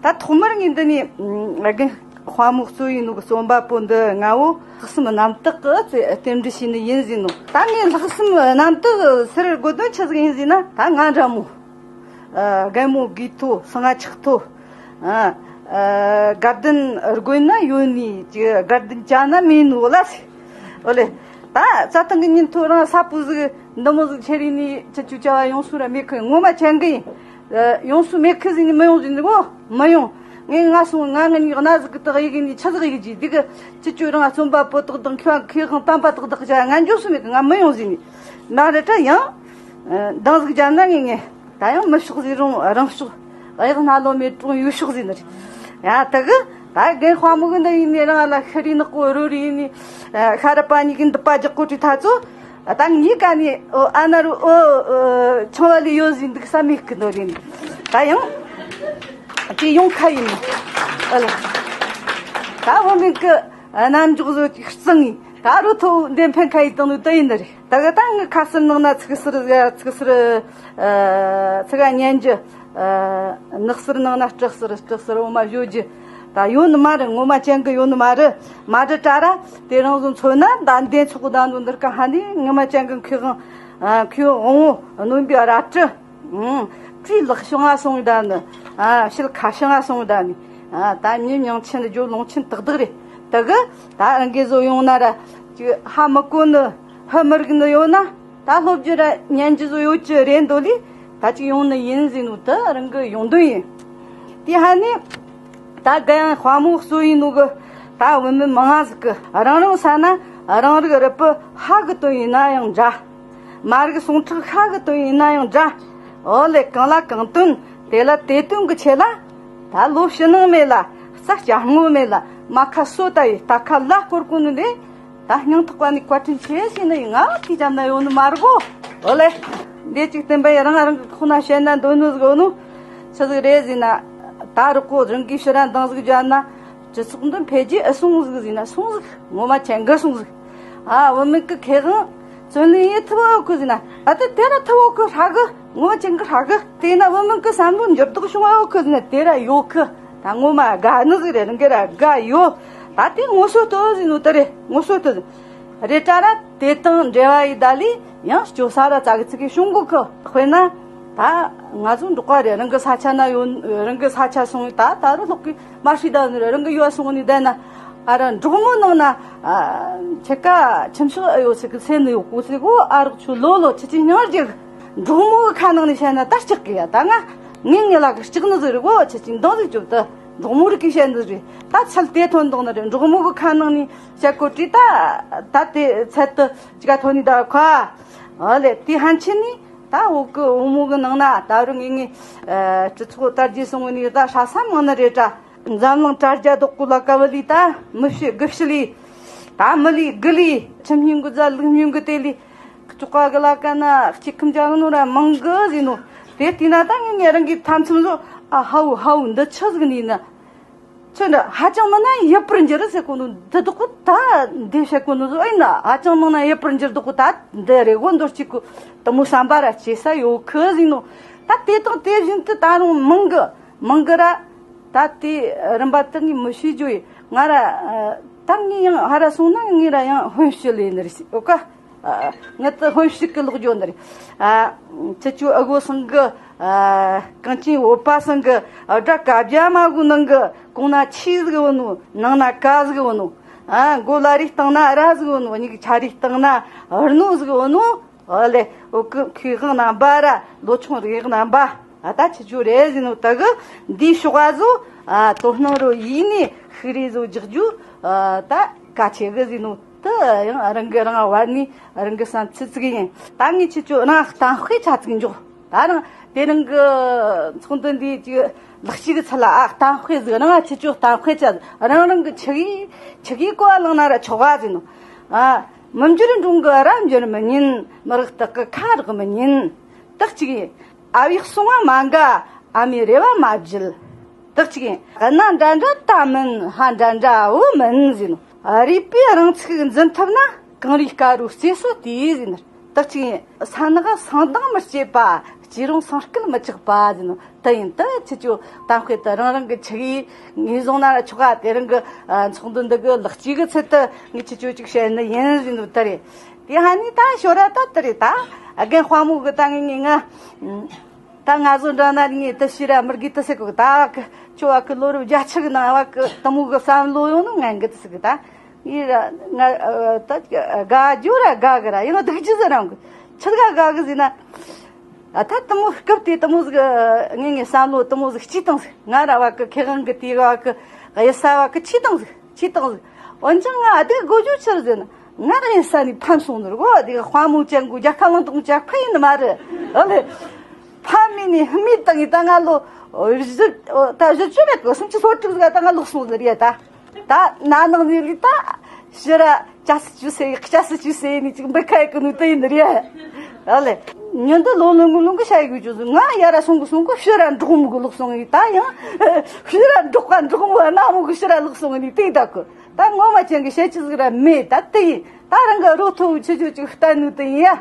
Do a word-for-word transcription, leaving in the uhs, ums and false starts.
ད་ཐོག་མར་ངས་འདི་ནས་ཨ་རྒན་དཔའ་མོ་གཙོ་ཡིན་ནོ་གི་རྩོམ་པ་པོ་འདི་ང་བོ་ལྷག་བསམ་རྣམ་དག་གི་རྟེན་འབྲེལ་བྱས་ནི་ཡིན་ཟེར་ནོ། ད་ངས་ལྷག་བསམ་རྣམ་དག་ཟེར་དགོས་དོན་ཆི་ཟིག་ཡིན་ཟེར་ན། ད་ང་འདྲ་མོ། ཨ། རྒན་མོ་དགོས་ཐོ་སང་ང་ཆགས་ཐོ། ཨ། ཨ། དགའ་ལྡན་དགོན་ན་ཡོད་ནི་ཅི། དགའ་ལྡན་བྱ་ན་མེད་ནོ་ལ་ཟེར། ཨོ་ལེ། ད་རྩྭ་ཐང་གི་ཉིན་ཐོ་རང་ས་པོ་ཟིག་འདི་མོ་ཟིག་ཁྱེར་ཡིན་ནི་ཅི་ཅུ་བྱ་བ་ཡོང་སུ་ར་མེད་ཁི། ངོ་མ་ཅན་གི་ཡིན། ཨ། ཡོང་སུ་མེད་ཁི་ཟེར་ནི་མི་ཡོང་ཟེར་ནི་གོ་མི་ཡོང་། ངས་ང་སོང་ང་ངི་གནའ་ཟིག་གི་དག་ཡི་གི་ནི་ཆི་ཟིག་ཡི་གི་འདི་གི་ཅི་ཅུ་རང་རྩོམ་པ་པོ་དག་དང་ཁྱོད་ཁེ་དབང་དམ་པ་དག་དག་བྱ་ང་འཇོག་སུ་མེད་གི། ང་མི་ཡོང་ཟེར་ནི་མ་རེད་དྲ། ཡང་འདང་ཟིག་བརྒྱབ་ན་ངས་ངས། ད་ཡང་མི་ཕྱོགས་ཟེར་རུང་རང་ཕྱོགས། གཡག་སྣ་ལོ་མེད་དྲུང་ཡུལ་ཕྱོགས་ཟེར་ནི་རེད། ཡ། དེ་གི་ད་རྒན་དཔའ་མོ་གི་འདི་ཡིན་ནི་རང་ལ་ཤི་རི་ནག་པོ་རོ་རི་ཡིན་ནི། ཤ་ར་པ་གཉིས་གི་འདི་པ་རྒྱག་གོ་དྲི་ཐ་ཚོ། ད་ངའི་ཀ་ནས་ཨོ་ཨ་ན་རུ་ཨོ་ཆང་བ་ལི་ཡོད་ཟིན་འདུག་ས་མེད་གི་ནོ་རེད། ད་ཡང་དེ་ཡོང་ཁ་ཡིན་ནི། ཨ་ལ། ད་བུད་མེད་གི་རྣམ་འཇོག་བཟོ་ཅིག་གཙང་ངི་ད་རུ་ཐོ་འདེམས་ཕན་ཁ་ཡི་དང་ནི་དེ་ཡིན་ནི་རེད། ད་གི་ད་ངི་ཁ་སར་ནང་ན་ཚིག་སར་ཚིག་སར། ཨ། ཚིག་ག་ཉན་རྒྱུ། ཨ། ནག་སར་ནང་ན་སྐྲག་སར་སྐྲག་སར་འོ་མ་བཞོ་རྒྱུ། ད་ཡོད་ནི་མ་རེད། ངོ་མ་ཅན་གི་ཡོད་ནི་མ་རེད། མ་རེད་དྲ་ར། དེ་རང་བཟོ་མཚོན་ན་ད་འདེན་ཚོགས་ད་ནོ་འདིར་ཀ་ཧ་ནི་ངོ་མ་ཅན་གི་མཁས་དབང་། ཨ། མཁས་དབང་བོ་གནོན་པའི་རལ་གྲི། ཨང་། བྲིས་ལག་བྱང་ང་སོང་ད་ནི། ཨ། ཕྱིར་ཁ་བྱང་ང་སོང་ད་ནི། ཨ། ད་མྱི་མྱང་ཆེན་ལ་ཇོ་ལོང་ཆེན་ཏག་ཏག་རེད། དེ་གི་ད་རང་གི་བཟོ་ཡོང་ན་ར་ཅིག་ཧ་མི་གོ་ནི་ཧ་མི་རིག་ནི་ཡོད་ན། ད་སློབ་རྒྱུ་ར་ཉན་རྒྱུ་བཟོ་ཡོད་ཀྱི་རེད་འདོད་ལི། ད་ཅིག་ཡོང་ནི་ཡིན་ཟེར་ནོ་དེ་རང་གི་ཡོང་དོན་ཡིན། དེ་ཧ་ནི་ད་རྒན་དཔའ་མོ་གཙོ་ཡིན་ནོ་གི་ད་བུད་མེད་མང་ང་ཟིག་གི་རང་རང་ས་ན་རང་རིགས་རུས་པ་ཧ་གི་དོན་ཡིན་ན་ཡང་འདྲ། མ་རིག་ཟུངས་ཁྲག་ཤ་གི་དོན་ཡིན་ན་ཡང་འདྲ། འོ་ལེ། གང་ལ་གང་དོན་དེ་ལ་དེ་དོན་གི་ཆེད་ལ། ད་ལོ་ཕྱི་ནང་མེད་ལ། རྩ་སྐྱ་སྔོ་མེད་ལ། མ་ཁ་སོ་ད་ཡི་རྟ་ཁ་ལ་སྐོར་གོ་ནི་ལེ། ད་སྙིང་ཐག་པ་ནས་བཀའ་དྲིན་ཆེ་ཞེས་ནི་ཡིན། ང་དེ་ཙམ་ན་ཡོད་ནི་མ་རེད་གོ། འོ་ལེ། འདི་གཅིག་བསྟན་པ་ཡི་རང་རང་གི་ཁོག་ན་བཤད་ན་འདོད་ནོ་ཟིག་ཡོད་ནོ། ཆི་ཟིག་རེད་ཟེར་ན། ད་རུ་ཀོ་རང་གིས་ཕྱི་ར་འདང་ཟིག་བརྒྱབ་ན། སྤྱི་ཚོགས་འདི་འཕེལ་རྒྱས་ཨེ་སོང་ཟིག་ཟེར་ན་སོང་ཟིག། ངོ་མ་ཅན་གི་སོང་ཟིག། ཨ། བུད་མེད་གི་ཁེ་དབང་བརྩོན་ལེན་ཡེ་ཐུབ་ཡོད་གི་ཟེར་ན། ཨ། དེ་དེ་ར་ཐུབ་ཡོད་གི་ཧྲ་གི། ངོ་མ་ཅན་གི་ཧྲ་གི། དེ་ན་བུད་མེད་གི་བསམ་བློ་འགྱུར་ལྡོག་བྱུང་ཡོད་གི་ཟེར་ན་དེ་ར་ཡོད་གི། ད་ངོ་མ་དགའ་ནི་ཟིག་རེད། རང་གི་ར་དགའ་ཡོད། ད་དེ་ངོ་སོ་ལྟོས་ཟེར་ནོ་དེ་རེད། ངོ་སོ་ལྟོས་ཟེར། རེད་དྲ་ར་དེ་དང་འབྲེལ་བ་ཡི་ད་ལི་ཡང་སྐྱོ་ས་ར་ཙག་གི་ཙིག་གི་བྱུང་གོ་གི། དཔེར་ན་ད་ང་ཚོ་འབྲོག་པ་རེད། རང་གི་ས་ཆ་ན་ཡོད། རང་གི་ས་ཆ་སོང་ད་ད་རུ་ལོག་གི་མ་ཤི་ད་ནི་རང་གི་ཡུལ་སོང་ནི་བསྡད་ན། ཨ་ར་འབྲོག་མོ་ནང་ན། ཨ། ཁྱེད་ཀ་ཁྱིམ་ཕྱོགས་ཨེ་ཡོད་ཟེར་གི་སེམས་ནི་ཡོད་གོ་ཟེར་གོ། ཨ་རོགས་ཆུ་ལོ་ལོ་ཁྱེད་ཀྱི་སྙིང་རྗེ་གི། འབྲོག་མོ་གི་ཁ་ནང་ནས་བཤད་ན་ད་སྐྲག་གི་ཡ། ད་ང་ངས་ངེད་ལ་གི་སྐྲག་ནི་ཟིག་རེད་གོ། ཁྱེད་ཀྱི་འདང་ཟིག་རྒྱོབ་དུ། འབྲོག་མོ་རིགས་ཀྱིས་བཤད་ནི་ཟིག་རེད། ད་ཚད་དེ་ཐོན་འདུག་ནི་རེད། འབྲོག་མོ་གི་ཁ་ནང་ནས་བཤད་གོ་དྲིས་ད། ད་དེ་ཚད་དུ་ཅི་ག་ཐོན་ནི་ད་ཁ། ཨ་ལེ། དེ་ཧན་ཆེ་ནི། ད་བོད་གི་བུ་མོ་གི་ནང་ན་ད་རུང་ངེད་ངེད་སྤྱི་ཚོགས་དར་རྒྱས་སོང་བ་ནི་ད་ཧྲ་ས་མང་ནི་རེད་དྲ། འཛམ་གླིང་དྲ་རྒྱ་རྡོག་པོ་ལ་ཀ་བ་ལི་ད་མི་ཕྱི་དགུ་ཕྱི་ལི། ད་མི་ལི་དགུ་ལི། ཁྱིམ་སྙིང་གི་རྫ་ལུག་སྙིང་གི་དེ་ལི། ཅོག་ག་གི་ལ་ཀ་ན་སྐྱེ་ཁམས་ཅག་ནོ་ར་མང་གི་ཟེར་ནོ། དེ་དེ་ན་ད་ངེད་ངེད་རང་གི་ཐམ་ཚམ་བཟོ། ཨ་ཧའུ་ཧའུ་འདི་ཆི་ཟིག་ནི་ན། ཁྱོད་འདི་ཧ་ཅང་མིན་ན་ཡིད་པར་འགྱུར་ཟེར་གོ་ནོ་འདི་དག་གོ་ད་འདི་བཤད་གོ་ནོ་ཟོ་ཨེ་ན། ཧ་ཅང་མིན་ན་ཡིད་པར་འགྱུར་དག་གོ་ད་འདི་རེད་གོ། འདོར་གཅིག་གོ་དུ་མོ་བསམ་པ་ར་སྐྱེ་ས་ཡོད་གི་ཟེར་ནོ། ད་དེ་དང་དེ་བཞིན་དུ་ད་རུང་མང་གི་མང་གི་ར། ད་དེ་རིམ་པ་དེ་ངས་མི་ཤེས་རྒྱུ་ཡིན། ང་ར་ད་ངས་ཡང་ཧ་ར་སོང་ན་ངས་ར་ཡང་ཧོན་ཤི་ལེ་ནི་རེད་ཟེར་ཨོ་ཀ། ཨ། ངེད་དུ་ཧོན་ཤི་གི་ལོག་འགྱོ་ནི་རེད། ཨ། ཁྱེད་ཆོ་ཨ་གོ་སང་གི། ཨ། གངས་ཅན་བོད་པ་སང་གི་ཨ་དགྲ་བཀའ་རྒྱ་མ་གོ་ནང་གི་གོང་ན་ཆི་ཟིག་བོ་ནོ། ནང་ན་ཀ་ཟིག་བོ་ནོ། ཨ། མགོ་ལ་རི་སྟེང་ན་ར་ཟིག་བོ་ནོ། མྱིག་ཆ་རི་སྟེང་ན་ར་ནོ་ཟིག་བོ་ནོ། ཨོ་ལེ། འོ་ཀི་ཁོས་དབང་རྣམ་པ་ར་ལོ་ཆུང་རིགས་རྣམ་པ། ཨ། ད་ཁྱེད་ཆོ་རེད་ཟེར་ནོ་ད་གི་འདིའི་ཤོག་ཨ་ཟོ། ཨ། དོ་སྣང་རོ་ཡིན་ནི་ཤིག་རེ་ཟོ་རྒྱག་རྒྱུ། ཨ། ད་གལ་ཆེ་གི་ཟེར་ནོ། དེ་ཡང་རང་གི་རང་བར་ནི་རང་གི་བསམ་ཚུལ་ཙིག་ཡིན། ད་ངས་ཁྱེད་ཆོ་རང་གཏམ་དཔེ་ཆ་ཙིག་འཇོག་ད་རང་དེ་རིང་གི་ཚོགས་འདུ་འདི་ཅིག་ལེགས་སྐྱེས་གི་ཚུལ་ལ་ཨ་གཏམ་དཔེ་ཟིག་རང་ཨ་ཁྱེད་ཆོ་གཏམ་དཔེ་ཆ་རང་རང་གི་ཆི་གི་ཆི་གི་གོ་བ་བླངས་ན་ར་ཆོག་ག་ཟེར་ནོ། ཨ། མི་འགྱུར་འབྲོང་གི་རྭ་འགྱུར་མི་ཉན། མི་རག་སྟག་གི་ཁ་རག་མི་ཉན། དག་ཅིག་ཡིན། ཨ་བའི་གསུང་བ་མ་འགའ། ཨ་མའི་རེ་བ་མ་བརྗེད། དག་ཅིག་ཡིན། གནའ་འདྲ་འདྲ་ད་མིན། ཧ་འདྲ་འདྲ་བོ་མིན་ཟེར་ནོ། རུས་པའི་རང་ཚུགས་འཛིན་ཐུབ་ན། གངས་རིའི་དཀར་རོ་རྩེ་སོ་དེ་ཟེར་ནོ། དག་ཅིག་ཡིན། ས་ནག་སང་དང་མི་སྐྱེད་པ། ཅི་རུང་སེམས་སྐད་མི་ཆག་པ་ཟེར་ནོ་དེ་ཡིན། དེ་ཁྱེད་ཆོ་གཏམ་དཔེ་དེ་རང་རང་གི་ཆི་གི་ངོས་བཟུང་ན་ཆོག་ག། དེ་རིང་གི་ཨ་ཚོགས་འདུ་འདི་གི་ལེགས་སྐྱེས་གི་ཚུལ་དུ་ངས་ཁྱེད་ཆོ་ཅིག་བཤད་ནི་ཡིན་ཟེར་ནོ་དེ་རེད། དེ་ཧ་ནི་ད་ཞོར་ར་ད་དེ་རེད། ད་རྒན་དཔའ་མོ་གི་ད་ངས་ངས་ང་ད་ང་ཚོ་འདྲ་ན་ངས་དེ་ཤི་ར་མི་དགོས་དེ་ཟེར་གི། ད་ཁྱོད་བ་གི་ལོ་རབས་བརྒྱད་ཅུ་གི་ནང་བ་གི་དེ་མོ་གི་བསམ་བློ་ཡོང་ནི་ང་གི་དེ་ཟེར་གི། ད་ངས་ར་ང་ད་དགའ་རྒྱུ་ར་དགའ་གི་ར། ཡང་སྡུག་རྒྱུ་ཟེར་རང་གི་ཆི་དགའ་དགའ་གི་ཟེར་ན། ཨ་ད་དེ་མོ་སྐབས་དེ་དེ་མོ་ཟིག་ངས་ངའི་བསམ་བློ་དེ་མོ་ཟིག་སྐྱེས་བཏང་ཟིག། ང་ར་བ་གི་ཁེ་དབང་གི་དེ་བ་གི་གཡུལ་ས་བ་གི་སྐྱེས་བཏང་ཟིག། སྐྱེས་བཏང་ཟིག། འོན་ཀྱང་ང་ཨ་དེ་དགོས་རྒྱུ་ཆི་རེད་ཟེར་ན། ང་ར་གཡུལ་ས་ནས་ཕམ་སོང་ནི་རེད་གོ། དེ་དཔའ་མོ་ཅན་གོ་རྒྱལ་ཁ་བླངས་བཏང་ཅག་ཕ་ཡིན་ནི་མ་རེད། ཨ་ལེ། ཕམ་མིན་ནི་ཧི་མི་བཏང་ངས་ད་ང་ལོ་བཞི་ད་བཞི་བཅུ་མེད་གི་སུམ་ཅུ་སོ་དྲུག་ཟིག་ད་ང་ལོག་སོང་ནི་རེད་ད། ད་ན་ནིང་ནས་ལས་ད་ཕྱིར་ར་ཅ་སི་ཅུ་སེ་ཡི་ཅ་སི་ཅུ་སེ་ནི་ཅིག་འབུ་ཁ་ཡི་གི་ནུ་དེ་ཡིན་རེད། ཨ་ལེ། ཉིན་དུ་ལོ་ལོན་གི་ལོན་གི་ཤ་ཡི་གི་ཇུ་ཟུ་ང་ཡ་ར་སོང་གི་སོང་གི་ཕྱིར་ར་འབྲོག་མོ་གི་ལོག་སོང་ཡི། ད་ཡང་ཕྱིར་ར་འབྲོག་པ་འབྲོག་མོ་ན་མོ་གི་ཕྱིར་ར་ལོག་སོང་ནི་དེ་ད་གི། ད་ངོ་མ་ཅན་གི་བཤད་ཅི་ཟིག་ར་མེད། ད་དེ་ཡིན། ད་རང་གི་རོ་ཐོ་བུ་ཆུ་ཆུ་ཅིག་བསྟན་ནུ་དེ་ཡིན་ཡ།